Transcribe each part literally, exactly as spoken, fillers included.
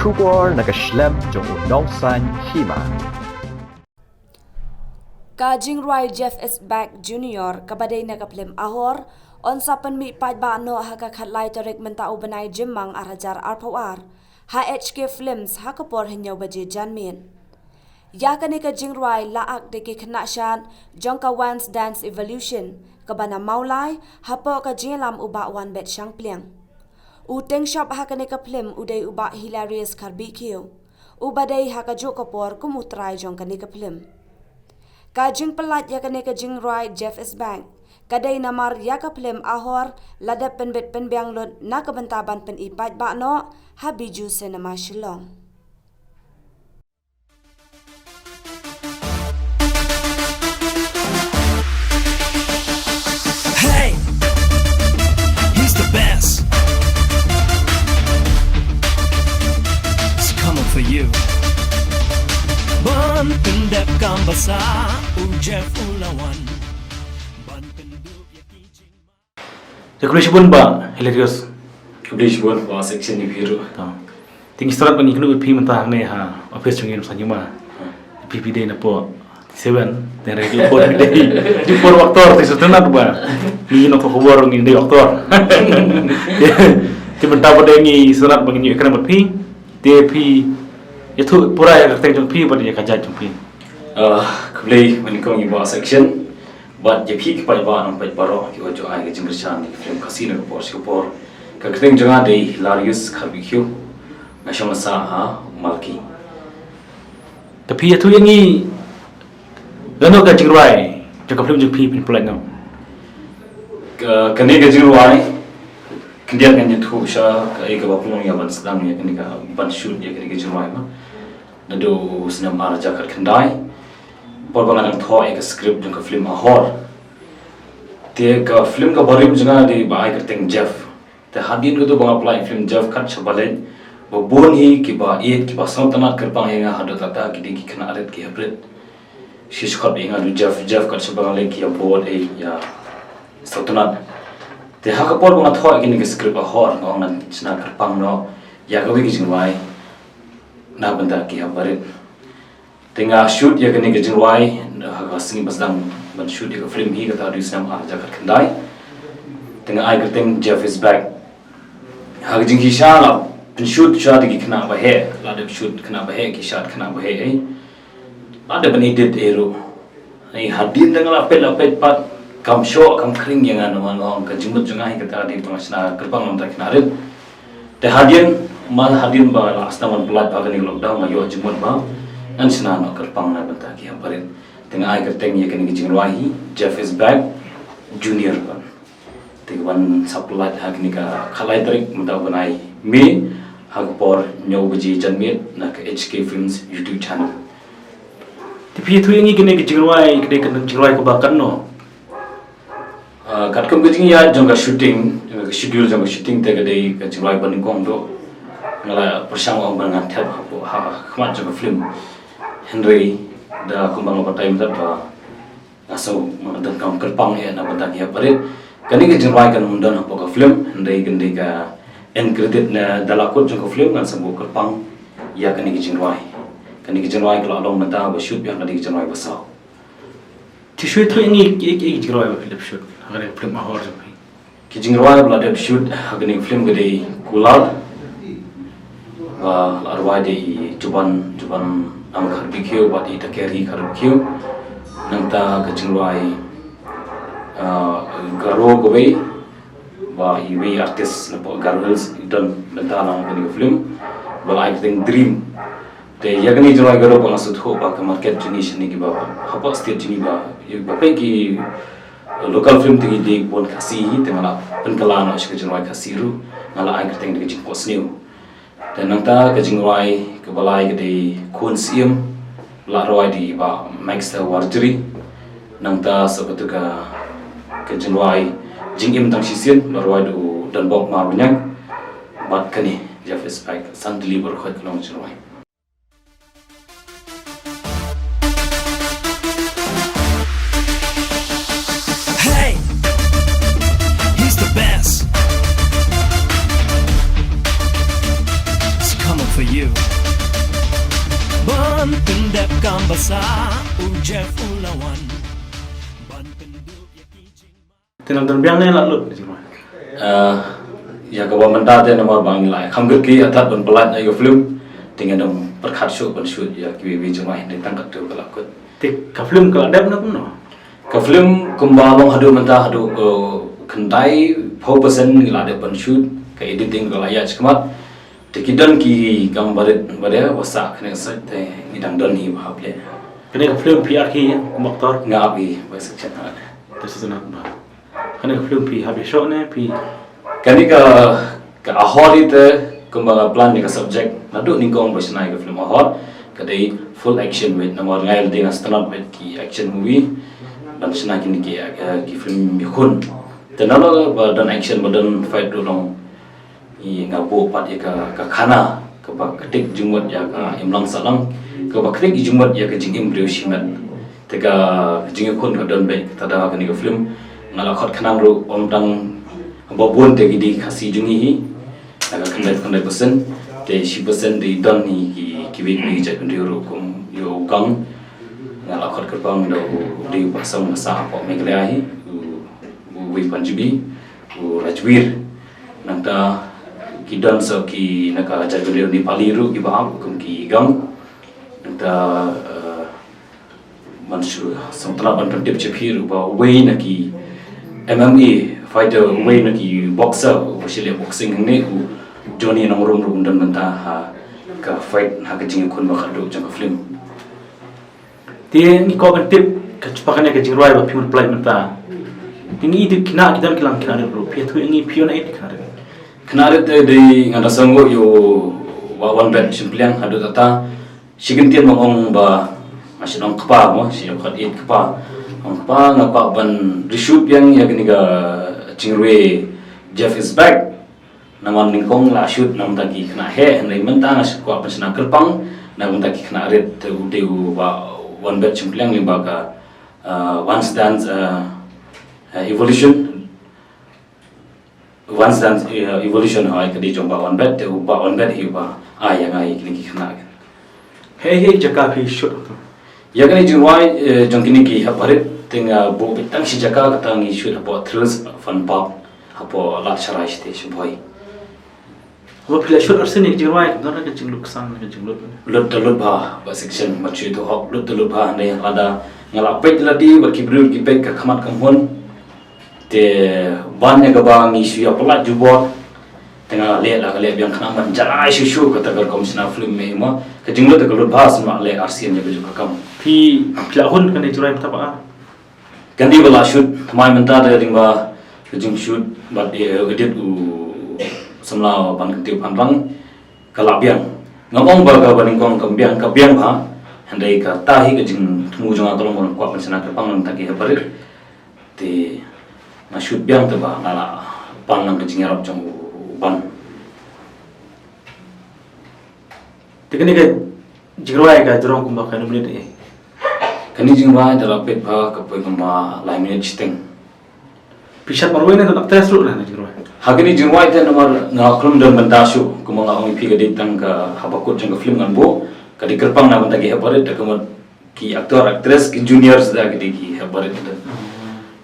Khubor na ka shlem jong u Nongsaiñ Hima. Ka jingrwai Jeff Is Back Junior kaba dei na ka phlim Ahor yn sa pynmih paidbah noh ha ka khatlai tarik mynta u bnai Jymmang ar hajar arphew ar ha H K Films ha ka por hynñiew baje janmiet. Ïa kane ka jingrwai la ak da ki khynnah shad jong ka Wans Dance Evolution kaba na Mawlai hapoh ka jingïalam u Bah Wanbet Shangpliang. U tyngshop ha kane ka phlim u dei u Bah Hilarious Kharbihkhiew, uba dei ha kajuh ka por kum u trai jong kane ka phlim. Ka jingpyllait ïa kane ka jingrwai Jeff Is Back ka dei namar ïa ka phlim Ahor la dep pynbit pynbiang lut na ka bynta ban pyni paidbah noh ha Bijou Cinema Shillong. Hey, he's the best. It's coming for you. Ban pyndep kam ba sah, u Jeff u la wan. Ban pynduh ïa ki jingma. Te khublei shibun Bah Hilarious. Khublei shibun Bah Section ni phi ruh. To. Te ngi sngewthuh ba ngi kynduh phi mynta hangne ha office jong ngi Nongsaiñ Hima. Phi phi dei na pdeng seven, te ngi ju por dei. Ju por actor te sngewthuh ba ngi nongthoh khubor ngi dei actor. Te mynta ba dei ngi sngewthuh ba ngi ïakren bad phi. Te phi ïathuh pura ïa ka kyrteng jong phi bad ïa ka jait jong phi. Ah, khublei, nyngkong ïa Bah Section. Bad ïa phi ki paidbah nongpeit baroh kiba ju ai ka jingkyrshan ïa ka film Khasi na ka por sha ka por. Ka kyrteng jong nga dei Hilarious Kharbihkhiew. Nga shong sah ha Malki. Te phi ïathuh ïa ngi lano ka jingrwai jong ka film jong phi phin pynlait noh. Ka, kane ka jingrwai khyndiat ngan ïathuh sha kaei kaba pynlong ïa ban sdang ïa kane ka ban shoot ïa kane ka jingrwai ma. Naduh u snem ar hajar khatkhyndai. Por ba nga dang thoh ïa ka script jong ka film Ahor. Te ka film kaba rim jong nga dei ba ai kyrteng Jeff. Te hadien kata ba nga pynlait film Jeff kat shaba leit ba bun hi kiba ïeit kiba sngewtynnat kyrpang ïa nga haduh katta ki dei ki khynnah rit ki hep rit. Shi skhot ïa nga du Jeff, Jeff kat shaba nga leit ki ïa bud ei ïa sngewtynnat. Te ha ka por ba nga thoh ïa kane ka script Ahor nga ong ngan shna kyrpang noh ïa kawei ka jingrwai na bynta ki hep barit. Te nga shoot ïa kane ka jingrwai ha ka sngi ba sdang ban shoot ïa ka film hi kata dei snem ar hajar khatkhyndai. Te nga ai kyrteng Jeff Is Back. Ha ka jingshisha la pynshoot sha da ki khynnah ba heh, la dep shoot khynnah ba heh, ki shad khynnah ba heh ei. La dep ban edit ei ruh. Ei hadien da nga la peit la peit pat kam shoh kam khring ïa nga namar nga ong ka jingmut jong nga hi kata dei ba nga shna kyrpang namar ki khynnah rit. Te hadien, ma hadien ba la sdang ban pynlait ba kane ka lockdown nga ïoh jingmut ba ngan shna noh kyrpang na bynta ki hep barit. Te nga ai kyrteng ïa kane ka jingrwai hi Jeff Is Back Junior ban. Te ka ban sa pynlait ha kane ka khatlai tarik mynta u bnai May ha ka por hynñiew baje janmiet na ka H K Films YouTube channel. Te phi ïathuh ïa ngi kane ka jingrwai ka dei ka jingrwai kaba katno? Ah, katkum ka jingïaid jong ka shooting, jong ka schedule jong ka shooting te ka dei ka jingrwai ba nyngkong duh. Nga la pyrshang ong ba ngan thep ha, ha khmat jong ka film. Hynrei da kumba nga batai mynta ba nga sngew nga donkam kyrpang eh na bynta ki hep barit. Kane ka jingrwai kan ym don hapoh ka film, hynrei kan dei ka end credit ne da la kut jong ka film ngan sa buh kyrpang ïa kane ka jingrwai. Kane ka jingrwai ka la long mynta ba shoot biang kane ka jingrwai ba saw. Te shu ïathuh ïa ngi ki, ki, ki jingrwai ba phi la dep shoot ha kane ka film Ahor jong phi. Ki jingrwai ba la dep shoot ha kane ka film ka dei Kular. Ba la rwai da i Juban, Juban Am Kharbihkhiew bad i Takeri Kharbihkhiew. Nangta ka jingrwai, ah, Garo kawei ba iwei artist napoh Garo Hills i don bynta lang ha kane ka film. Ba la ai kyrteng Dream. Te ïa kane ka jingrwai Garo ba nga sngewthuh ba ka market jong ngi shane kiba hapoh state jong ngi ba, ba peit ki local film te ki dei bun Khasi hi te nga la pynkylla noh sha ka jingrwai Khasi ruh nga la ai kyrteng da ka jingphohsniew. Te nangta ka jingrwai kaba lai ka dei Khun Syiem la rwai da i Bah Maxter Warjri. Nangta sa katu ka, ka jingrwai Jingim Tang Shisien la rwai da u Donbok Mawrynieng. Bad kane Jeff Is Back Sandili Barkhot ka long jingrwai. Hey, he's the best. It's coming for Ban pyndep kam ba sah, u Jeff u la wan. Ban pynduh ïa ki jingma. Te nang don biang ne la lut jingma? Ah, ïa kaba mynta te namar ba ngi la kham kyrkieh ïa tat ban pynlait na ïa ka film. Te ngi dang pyrkhat shuh ban shoot ïa kiwei kiwei jingma, hynrei tang katto ka la kut. Te ka film ka la dep na kumno? Ka film kumba long haduh mynta haduh, eh, khyndai phew percent ngi la dep ban shoot, ka editing ka la ïaid shakhmat. Te ki don ki kam barit ba dei ba sah kane ka site te ngi dang don hi ba hap leh. Kane ka film phi ap hi kum actor? Nga ap hi ba section ha. Te sa sngewbha. Kane ka film phi hap ïa shoh ne phi? Kane ka, ka Ahor ite kumba nga plan ïa ka subject naduh nyngkong ba shna ïa ka film Ahor, ka dei full action beit namar nga ïa lade nga sngewtynnat beit ki action movie. Ban shna kine ki, eh, ki film ïakhun. Te nalor ba don action ba don fight ruh long. Ïa nga buh pat ïa ka, ka khana kaba ktik jingmut ïa ka imlang sahlang, kaba ktik jingmut ïa ka jingim briew shimet. Te ka jingïakhun ka don beit, kata da kane ka film nga la khot khnang ruh ym tang ba bun te ki dei Khasi jong ngi hi. Na ka khyndai khyndai percent, te shi percent dei don hi ki, kiwei kiwei ki jaitbynriew ruh kum ïa u Gang. Nga la khot kyrpang da u dei u Bah Song Masa hapoh Meghalaya hi, u, uwei Punjabi, u Rajveer. Nangta ki don sa ki na ka jaitbynriew Nepali ruh kiba ap kum ki Gang. Nangta, eh, ban shu sngewtynnat ban pyntip sha phi ruh ba uwei na ki M M A fighter, uwei na ki boxer uba shylliej boxing hangne, u Johnny Nongrum ruh un don mynta ha ka fight, ha ka jingïakhun ba khatduh jong ka film. Te ngi kwah ban tip ka, shaphang kane ka jingrwai ba phi mut pynlait mynta. Te ngi ïohi khynnah ki don ki lang khynnah rit ruh, phi ïathuh ïa ngi phi ïoh na ïa ki khynnah rit? Khynnah rit te dei nga da sngewthuh ïa u Bah Wanbet Shympliang haduh katta. Shi kyntien ba ong ba nga shu ong kpa mo, shi ong kpa, ong kpa, nga kwah ban reshoot biang ïa kane ka jingrwai Jeff is Back. Namar nyngkong la shoot na bynta ki khynnah heh, hynrei mynta nga shu kwah ban shna kyrpang na bynta ki khynnah rit, te u dei u Bah Wanbet Shympliang lyngba ka, uh, Once Dance, uh, uh, Evolution. Once Dance, uh, Evolution, hooid, ka dei jong Bah Wanbet, te u Bah Wanbet hi uba ai ïa nga ïa kine ki khynnah. Hei hei jaka phi shoot hato? Ïa kane jingrwai, eh, jong kine ki hep barit te nga buh beit tang shi jaka, kata ngi shoot hapoh Thrills Fun Park hapoh Lad Sharai State Shymphoi. Haba phi la shoot arsien ïa ka jingrwai, don ka jinglut ksan, ka jinglut? Lut te lut bha, Bah Section, Bah Shui Tuhok, lut te lut bha, hynrei lada nga la peit lade bad ki briew ki peit ka khmat ka mon. Te ban ïa kaba ngi shu ïa pynlait jubor. Te nga leh la ka leh biang khnang ban janai shuh shuh kata ka rukom shna film me ma. Ka jinglut ka lut bha, sngewbha leh arsien ïa ka jong ka kam. Phi, phi la hun kane jingrwai mynta ba ar? Kane ba la shoot thymmai mynta te dei ba ka jingshoot bad, eh, edit u samla Ban Kyntiew Phanrang ka la biang. Ngam ong ba kaba nyngkong kam biang, ka biang bha. Hynrei kata hi ka jingthmu jong nga, ka long ba nga kwah ban shna kyrpang na bynta ki hep barit. Te nga shoot biang te ba nga la pan lang ka jingïarap jong u Ban. Te kane ka jingrwai ka jrong kumba kano minit eh? Kane jingrwai da la peit bha ka poi kumba lai minit shiteng. Phi shad marwei ne don actress ruh na jingrwai? Ha kane jingrwai te namar nga khlem don bynta shuh, kumba nga ong ïa phi ka dei tang ka haba kut jong ka film ngan buh, ka dei kyrpang na bynta ki hep barit, da ka mut ki actor, actress, ki juniors da ki dei ki hep barit.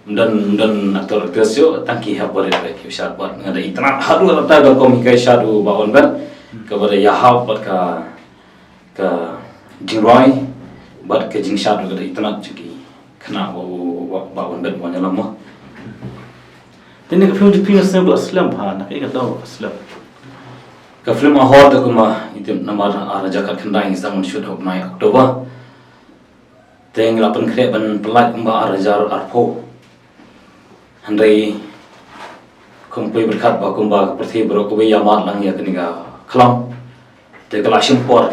Don, don actor, actress shuh, tang ki hep barit ba ki shad bad nga da itynnad haduh katta ka rukom hikai shad u Bah Wanbet, kaba da ïahap bad ka, ka jingrwai bad ka jingshad, ka da itynnad jong ki khynnah ba u, ba, Bah Wanbet ba wan ïalam mo. Te ne ka film jong phi nga sngew ba la slem bha, na kaei ka daw ba la slem? Ka film Ahor te kumba ngi tip namar ar hajar khatkhyndai ngi sdang ban shoot ha u bnai October. Te ngi la pynkhreh ban pynlait kumba ar hajar arphew. Hynrei kum phi pyrkhat ba kumba ka pyrthei baroh kawei ïa mad lang ïa kane ka khlam. Te ka la shim por,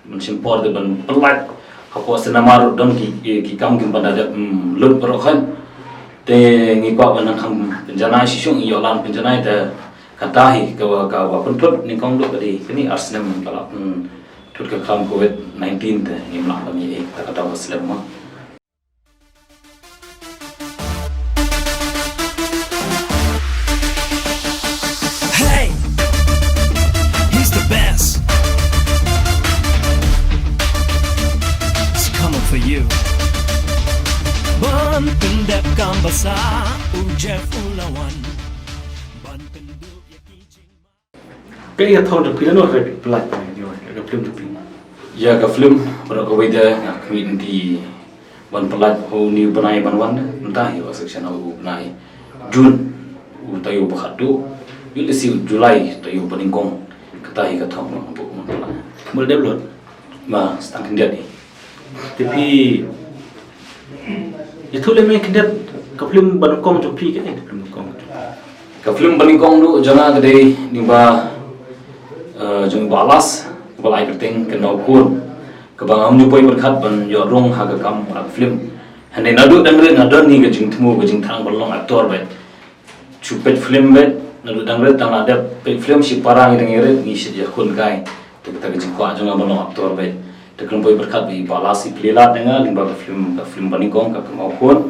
ban shim por te ban pynlait. Hapoh cinema ruh don ki, ki, ki kam kim pynda dep, mm, lut baroh khan. Te ngi kwah ban nang kham pynjanai shisha, ngi ïoh lan pynjanai te kata hi kaba, kaba pynthut nyngkong duh ka dei kine ar snem ka la pynthut ka khlam covid nineteen te ngim lah ban ïa, te kata ka slem ma. Hey, he's the best. Sa u Jeff u la wan ban pynduh ïa ki jingma. Ka ïa thong jong phi lano re phi pynlait ïa ka film jong phi. Ïa ka film baroh kawei de nga khmih nti ban pynlait ha une u bnai ban wan mynta hi, ba section ha u bnai June u taïew ba khatduh, ïa lehse u July taïew ba nyngkong. Kata hi ka thong ba nga buh ban pynlait. Mul dep lut. Ba stang khyndiat hi. Te phi ïathuh lem ïa khyndiat ka film ba nyngkong jong phi, ka, eh, ka film ba nyngkong jong phi. Ka film ba nyngkong ruh jong nga ka dei Ningba, eh, jong Bah Las, kaba la ai kyrteng Kynmaw Khun. Kaba nga hynñiew poi pyrkhat ban ïoh rung ha ka kam, ha ka film. Hynrei naduh dang rit nga don hi ka jingthmu, ka jingthrang ban long actor beit. Shu peit film beit, naduh dang rit tang la dep peit film shi para ngi dang rit ngi shit ïa khun kai. Te kata ka jingkwah jong nga ban long actor beit. Te khlem poi pyrkhat ba i Bah Las i plie lad ïa nga lyngba ka film, ka film ba nyngkong ka Kynmaw Khun.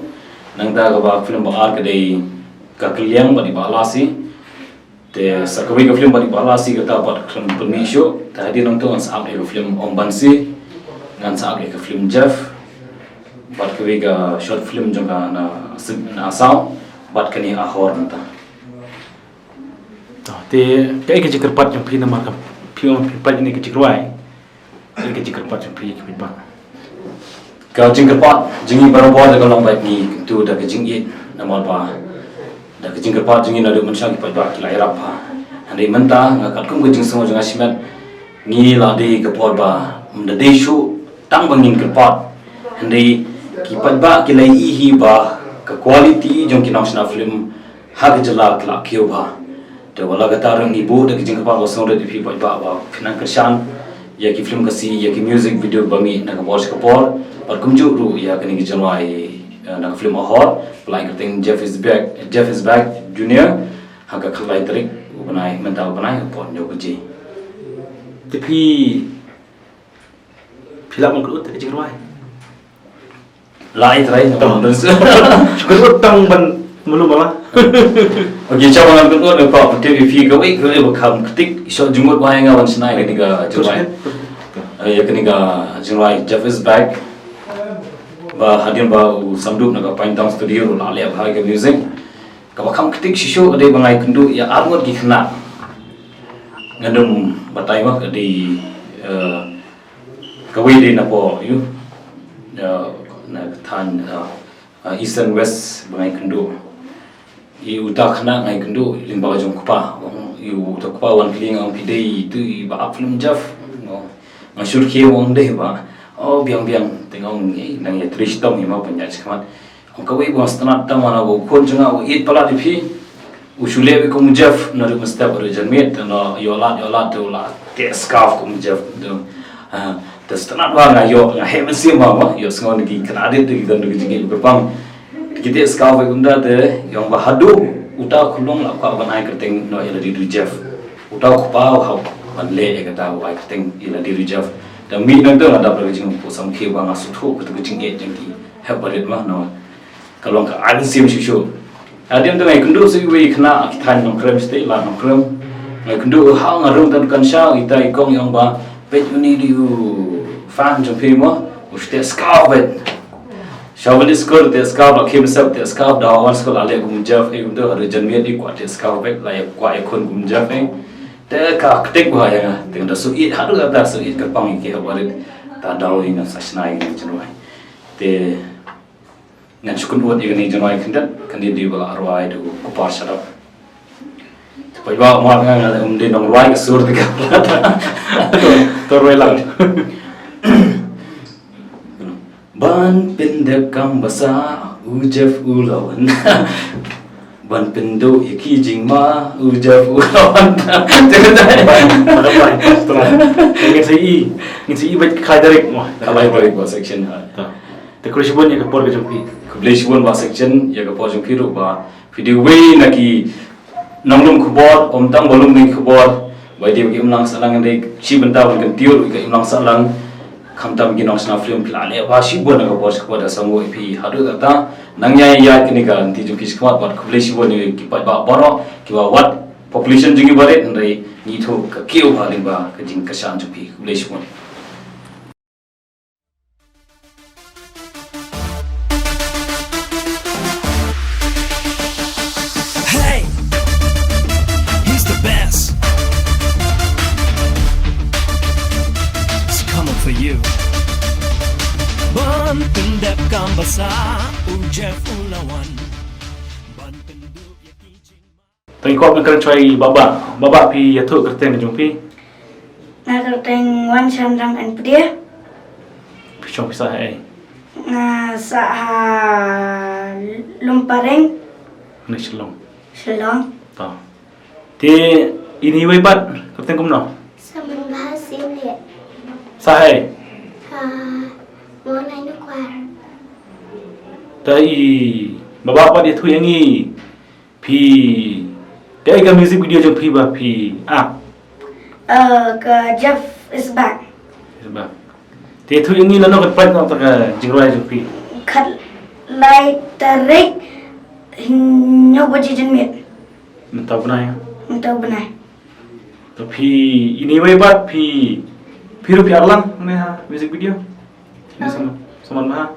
Nangta kaba film ba ar ka dei Ka Kylliang bad i Bah Las i. Te sa kawei ka film bad i Bah Las i kata pat khlem pynmih shuh. Te hadien nangta ngan sa ap ïa ka film Om Bansi. Ngan sa ap ïa ka film Jeff. Bad kawei ka short film jong ka na, na Assam, bad kane Ahor mynta. To, te kaei ka jingkyrpad jong phi namar ka phi ong phi pynlait ïa ka jingrwai? Kaei ka jingkyrpad jong phi ki paidbah? Ka jingkyrpad jong ngi barabor da ka long ba ngi kyntu da ka jingïeit namar ba da ka jingkyrpad jong ngi naduh mynshuwa ki paidbah ki la ïarap bha. Hynrei mynta nga katkum ka jingsngew jong nga shimet, ngi la dei ka por ba ym da dei shuh tang ba ngin kyrpad. Hynrei ki paidbah ki la ïohi ba ka quality jong ki nongshna film ha ka jylla ka la kiew bha. Te wat la kata ruh ngi buh da ka jingkyrpad ba sngewrit ïa phi paidbah ba phin nang kyrshan ïa ki film Khasi, ïa ki music video ba mih na ka por sha ka por. Bad kumjuh ruh ïa kane ka jingrwai, eh, na ka film Ahor ba la ai kyrteng Jeff is back, Jeff is back Junior. Ha ka khatlai tarik u bnai, mynta u bnai, ka por hynñiew baje. Te phi, phi lah ban kut ka jingrwai? Lah, i trai. Tang ban shu kut tang ban mulu mala. Okey, sha ban kut ne, pa putih phi kawei kawei ba kham ktik, shu jingmut ba nga ban shna ïa kane ka jingrwai. Eh, ïa kane ka jingrwai Jeff is back. Ba hadien ba u Samdup na ka Pine Town Studio la leh bha ïa ka music. Kaba kham ktik shisha ka dei ba nga ïakynduh ïa arngut ki khynnah. Ngan ym batai ma ka dei, eh, kawei dei na po ïu, eh, na ka thaiñ, eh, eh, East and West ba nga ïakynduh. Ïa uta u khynnah nga ïakynduh lyngba ka jong u kpa. Ïa uta u kpa wan kylli nga, ong phi dei ïa utu i ba ap film Jeff? Nga ong, nga shu khie, ong dei ba. Oh, biang biang. Te nga ong, eh, nang ïatrei shitom hi ma ban ïaid shakhmat. Ong kawei ba nga sngewtynnat tang ba u khun jong nga u ïeit palat ïa phi. U shu leh wei kum u Jeff, naduh mynstep haduh janmiet, te ïoh lad, ïoh lad te u la teh scarf kum u Jeff. Te, ah, te sngewtynnat ba nga ïoh, nga heh mynsiem ba, ba ïoh sngew na ki khynnah rit te ki don ki jingïeit kyrpang. Te ki teh scarf wei kumta te ïa ong ba haduh uta u khyllung la kwah ban ai kyrteng noh ïa lade u Jeff. Uta u kpa u hap ban leh ïa kata, u ai kyrteng ïa lade u Jeff. Te mynta nga dap da ka jingpyrshang ki ba nga sngewthuh kata ka jingïeit jong ki. Hep ba rit ma, noh. Ka long ka ai mynsiem shuh shuh. Hadien te nga ïakynduh sa iwei i khynnah ki thaiñ Nongkrem, state la Nongkrem. Nga ïakynduh, ha, nga rung tang dukan sha, ita i kong i ong ba, peit, une dei u fan jong phi mo, u shu teh scarf beit. Sha ban dei skul teh scarf, la khie mynsiem teh scarf, da wan skul la leh kum u Jeff, eh, kumta haduh janmiet i kwah teh scarf beit, la ïa kwah ïakhun kum u Jeff, eh. Te ka ktik bha ïa nga, te nga da shu ïeit, haduh katta shu ïeit kyrpang ïa ki hep ba rit. Ta daw ïa nga sa shna ïa kane ka jingrwai. Te ngan shu kynduh ïa kane ka jingrwai khyndiat, kane dei ba la rwai da u Kupar Shadap. Te paidbah, mar nga nga ym dei nongrwai, ka sur te ka. To rwai lang. Ban pyndep kam basa, u Jeff u la wan. Ban pynduh ïa ki jingma, u Jeff u la wan. Te ka dei. Ngin sa i, ngin sa i bad ka direct mo. Ka lai bad ka section ha. Ta. Te khublei shibun ïa ka por ka jong phi. Khublei shibun Bah Section ïa ka por jong phi ruh ba phi dei uwei na ki nonglum khubor, ym tang ba lum ki khubor, ba dei ba ki imlang sahlang, dei shi bynta ban kyntiew ruh ïa ka imlang sahlang. Khamtam ki nongshna film phi la leh bha shibun na ka por sha ka por, da sngewbha ïa phi haduh katta. Nang ïa ïa kine ka lynti jong phi shakhmat, bad khublei shibun ïa ki paidbah baroh kiba wad population jong ngi barit, hynrei ngi ithuh ka kiew bha lyngba ka jingkyrshan jong phi. Khublei shibun. Basa u Jeff u la wan ban pynduh ïa ki jingma. Tang i kwah ban kren shuwa ïa Baba. Baba, phi ïathuh kyrteng ka jong phi? Nga kyrteng Wan Shanrang Anpdia. Phi shong phi sah ha ei? Nga sah ha Lumpareng. Ni Shillong. Shillong. To. Te ine iwei pat kyrteng kumno? Saman Bha Simle. Sah ha ei? Ha Mawlai Nakwar. Te i Baba pat ïathuh ïa ngi, phi, kaei ka music video jong phi ba phi act? Eh, ka Jeff is back. Is back. Te ïathuh ïa ngi lano ka pynlong ta ka jingrwai jong phi? Khatlai tarik, hynñiew baje janmiet. Mynta u bnai. Mynta u bnai. To phi, ine iwei pat phi, phi ruh phi act lang ne ha music video? Ine Saman, Saman Bha?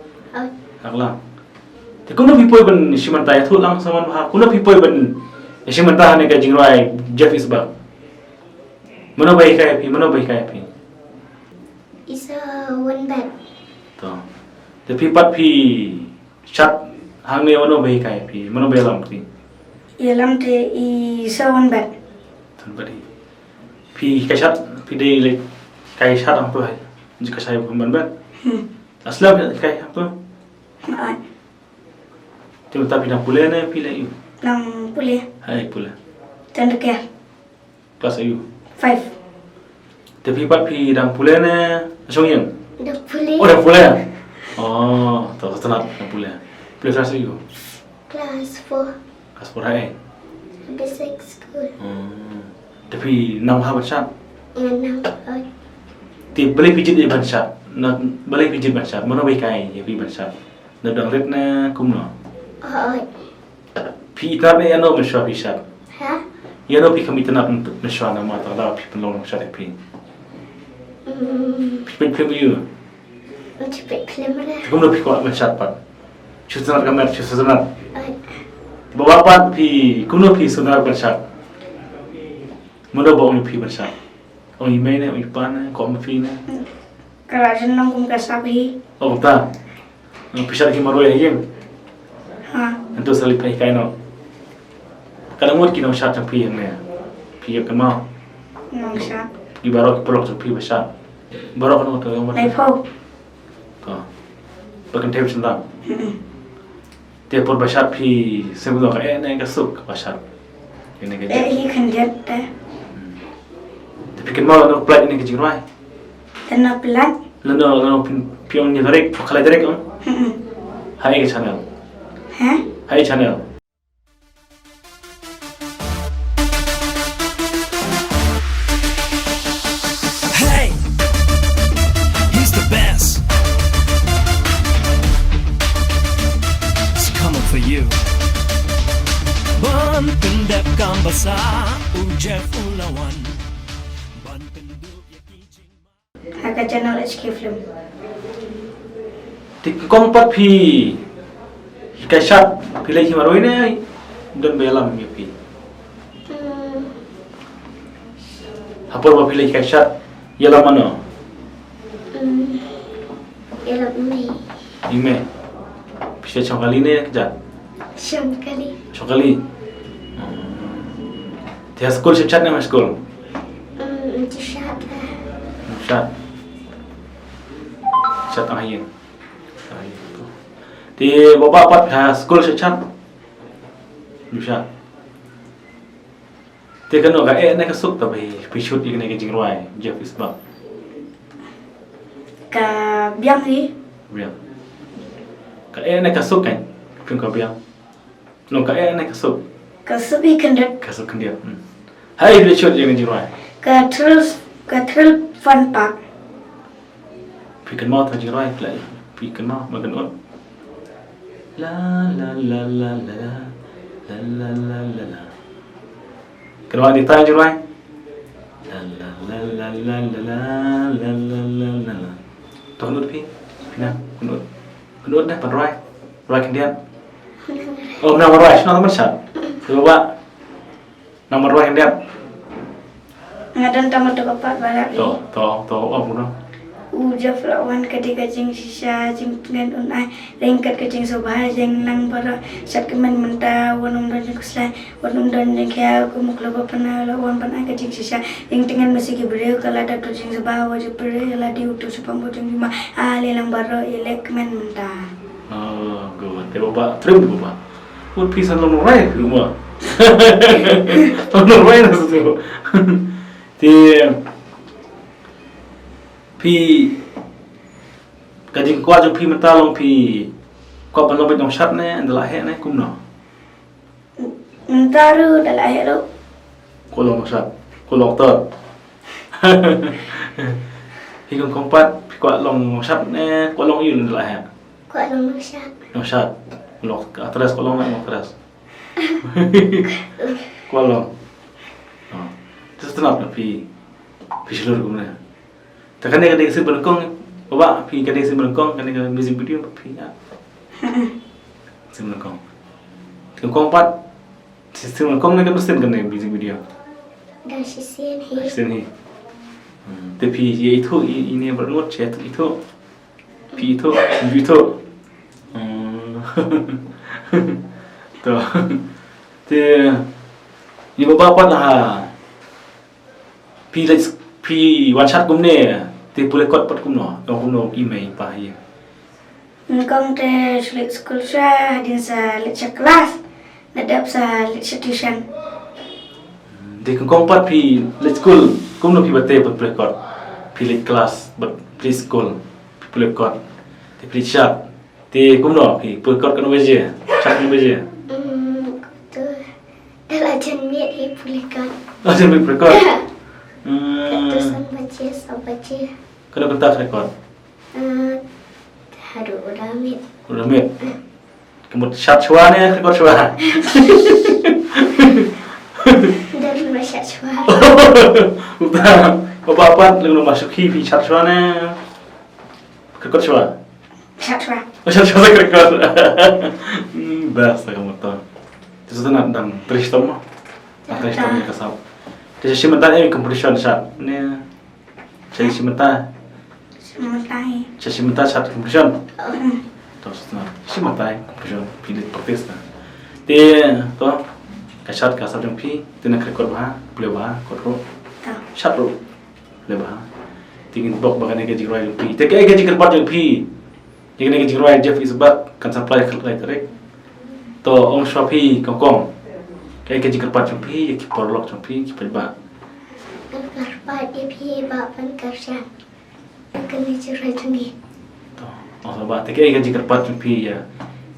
Act lang. Te kumno phi poi ban shim bynta, ïathuh lang Saman Bha, kumno phi poi ban shim bynta ha kane ka jingrwai Jeff is back? Mano ba hikai phi, mano ba hikai phi? I Sawanbat. To. Te phi pat phi shad hangne, mano ba hikai phi, mano ba ïalam phi? Ïalam te i Sawanbat. Sawanbat hi. Phi kai shad, phi dei leh kai shad hangto hi. Ji ka shai ban ban. Hmm. Aslam kai hangto. Ai. Te mynta phi dang pule ne phi leh ïu? Dang pule. Hai pule. Tang da kya? Class aiu? Five. Te phi pat phi dang pule ne shong ïing? Dang pule. Oh, dang pule. Oh, to, to, to, dang pule. Pule class aiu? Class four. Class four ha ei? Basic school. Hmm. Te phi nang bha ban shad? Ïa nang bha. Te balei phi jied ïa ban shad? Na, balei phi jied ban shad? Mano ba hikai ïa phi ban shad? Na dang rit ne kumno? Oi. Phi itynnad ne ïano mynshuwa phi shad? Ha? Ïano phi kham itynnad mynshuwa namar kata ka daw phi pynlong shad ïa phi? Hmm. Phi peit phim ïa u? Phi peit phim re. Phi kumno phi kwah ban shad pat? Shu tynnad ka met, shu tynnad. Oi. Baba pat phi kumno phi tynnad ban shad? Mano ba ong ïa phi ban shad? Ong i mei ne, ong i pa ne, kwah ma phi ne? Ka la jan long kum ka sap hi. Oh, ta. Phi shad ki marwei ha ïing. Ha. Ntu sa leit phi kai noh. Ka dang mut ki nongshad jong phi hangne. Phi ïa kynmaw. Nongshad. Ki baroh ki paralok jong phi ba shad. Baroh ka dang mut ka dang mut. Laiphew. To. Ba kynthei ba shynrang. Mm-mm. Te por ba shad phi sngewthuh ka eh ne ka suk ba shad? Ïa ne ka eh, hi khyndiat te. Hmm. Te phi kynmaw lano phi pynlait ïa ne ka jingrwai? Lano phi pynlait? Lano, lano phi, phi ong ïa tarik, phi khlai tarik ong? Hmm. Ha ei ka channel? Ha? Ha ei channel? Hey! He's the best. It's coming for you. Ban pyndep kam basa, u Jeff u la wan. Ban pynduh ïa ki jingma. Ha ka channel H K Film. Te kong pat phi, phi kai shad, phi leit hi marwei ne don ba ïalam ïa phi? Hmm. Ha por ba phi leit kai shad, ïalam mano? Hmm. Ïalam i mei. I mei. Phi shad shong kali ne kjat? Shong kali. Shong kali. Te ha skul shad shad ne ha skul? Hmm, shad. Shad. Shad tang ha ïing. Te baba pat ha skul shad shad? Ju shad. Te kano ka eh ne ka suk ta ba phi shoot ïa kane ka jingrwai Jeff is back? Ka biang hi. Biang. Ka eh ne ka suk kan? Phi ka biang. No, ka eh ne ka suk? Ka suk hi khyndiat. Ka suk khyndiat. Hmm. Hai, phi shoot ïa ka jingrwai? Ka Thrill, ka Thrill Fun Park. Phi kynmaw tang jingrwai phi la, phi kynmaw, ma kynmaw. La la la la la la la la la la. Kynmaw di tang jingrwai. La la la la la la la la la la la la. To kynmaw phi. Phi na kynmaw. Kynmaw dah, pynrwai. Rwai khyndiat. Oh, nang rwai, shano tang ban shad? Cuba. Nang marwah khyndiat. Nga don tang ba dei ka pat ba la. To, to, to, ong kumno? U Jeff la wan ka dei ka jingshisha, jingtngen un ai ryngkat ka jingsngewbha ïa ngi lang baroh. Shad kmen mynta, wat nym don jingkhuslai, wat nym don jingkhia kum u khlawbah pynai, la wan pynai ka jingshisha. Jingtngen masi ki briew ka la dap da jingsngewbha, wat jingpyrshah ïa lade uto shaphang bad jingma. Ale lang baroh, ïaleh kmen mynta. Oh, good. Te baba, trim baba. Wat phi san long rai phi uma. Long rai na su. Te phi, ka jingkwah jong phi mynta long phi kwah ban long bad nongshad ne, ynda la heh ne, kumno? Mynta ruh da la heh ruh. Kwah long nongshad, kwah long actor. Phi kong kong pat, phi kwah long nongshad ne, kwah long ïa u ynda la heh? Kwah long nongshad. Nongshad. Long actress, kwah long ne, long actress. Kwah long. Oh. Te sngewtynnat na phi, phi shlur kumne. Te kane ka dei ka sien ba nyngkong, baba, phi, ka dei ka sien ba nyngkong kane ka music video ba phi ïa? Sien ba nyngkong. Te nyngkong pat, sien ba nyngkong ne ka dei sien kane music video? Dang shisien hi. Shisien hi. Hmm, te phi ïa ithuh ïa ine baroh ngut, ïa ithuh, phi ithuh, phi ithuh. Hmm. To. Te ïa baba pat la ha. Phi leit, phi wan shad kumne, te pule kot pat kumno, ong kumno i mei i pa ïa? Nyngkong te shu leit skul shuwa, hadien sa leit sha klas, la dep sa leit sha tuition. Te nyngkong pat phi leit skul, kumno phi bate pat pule kot? Phi leit klas bad phi leit skul, phi pule kot, te phi leit shad. Te kumno phi pule kot katno baje? Shad katno baje? Hmm, to. Da la jan miet hi pule kot. La jan miet pule kot. Hmm. Katto san baje, saw baje. Katno kynta khyllipmat? Eh, haduh u da miet. U da miet. Ka mut shad shuwa ne khyllipmat shuwa? Da la shad shuwa. Uta, baba pat leng ma shu ki phi shad shuwa ne khyllipmat shuwa? Shad shuwa. Shad shuwa sa khyllipmat. Hmm, best ka mut. Te sngewtynnat dang trei shitom mo? Dang trei shitom ïa ka sap. Te shisien mynta eh competition shad ne? Shisien mynta. Shisien mynta eh. Shisien mynta shad competition. Hmm. To sngewtynnat. Shisien mynta eh competition phi leit practice na. Te to ka shad ka sap jong phi, te na kyrkhu bha, pule bha, kot ruh. To. Shad ruh. Leh bha. Te ngin bok ba kane ka jingrwai jong phi. Te kaei ka jingkyrpad jong phi ïa kane ka jingrwai Jeff Is Back kan sa plie ha ka lai tarik? To ong shuwa phi kong kong. Kaei ka jingkyrpad jong phi ïa ki paralok jong phi ki paidbah? Nga kyrpad ïa phi ba pynkyrshan ïa kane ka jingrwai jong ngi. To ong shuwa ba, te kaei ka jingkyrpad jong phi ïa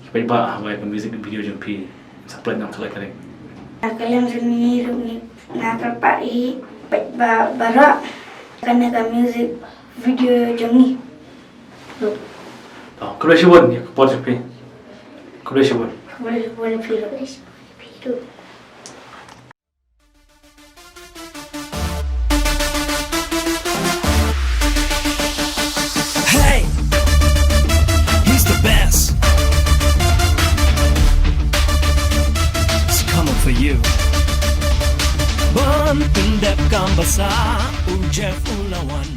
ki paidbah haba ïa ka music video jong phi sa plie ha ka lai tarik? Ka lem jong ngi ruh ngi Nga kyrpad ïa phi ba baroh kane ka music video jong ngi. To, khublei shibun ïa ka por jong phi. Khublei shibun. Khublei shibun ïa phi ruh. Khublei shibun ïa phi ruh. Hey! He's the best. It's coming for you. Ban pyndep kam ba sah, u Jeff u la wan.